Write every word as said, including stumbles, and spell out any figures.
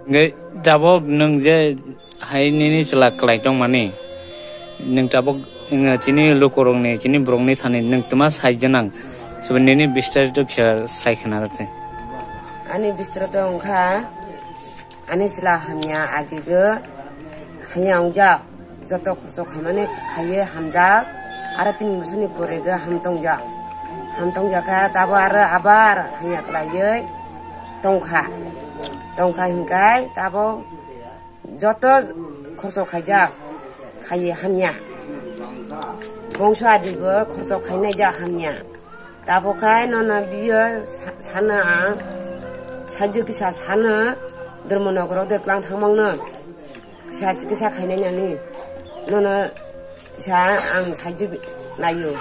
Hwnkhe tabuk nwng je hai nini chwla kwlai tongmani, nwng tabuk, wng, chini lukurokni, chini borokni thani nwng twma sai gwnang, sobo nini bistarito kisa sai khna rwdi. Ani bistarito wngkha, ani chwla hamya, agego hamya wngjak, joto khoroksa khaimani khaiwi hamjak, aro tin bosoni porego ham tongjak. Ham tongjak khe tabo aro abar hamya kwlaiwi tongkha. Tongkha hinkai tabo joto khoroksa khaijak, khaiwi hamya. Bongso adibo khoroksa khainai jak hamya. Tabo khai nono biyo sa-, sana ang, sajo kisa sana, dormo nogoro de klang thangmangno. Kisa, kisa khainai nani. Nono kisa ang sajo bi-, laio.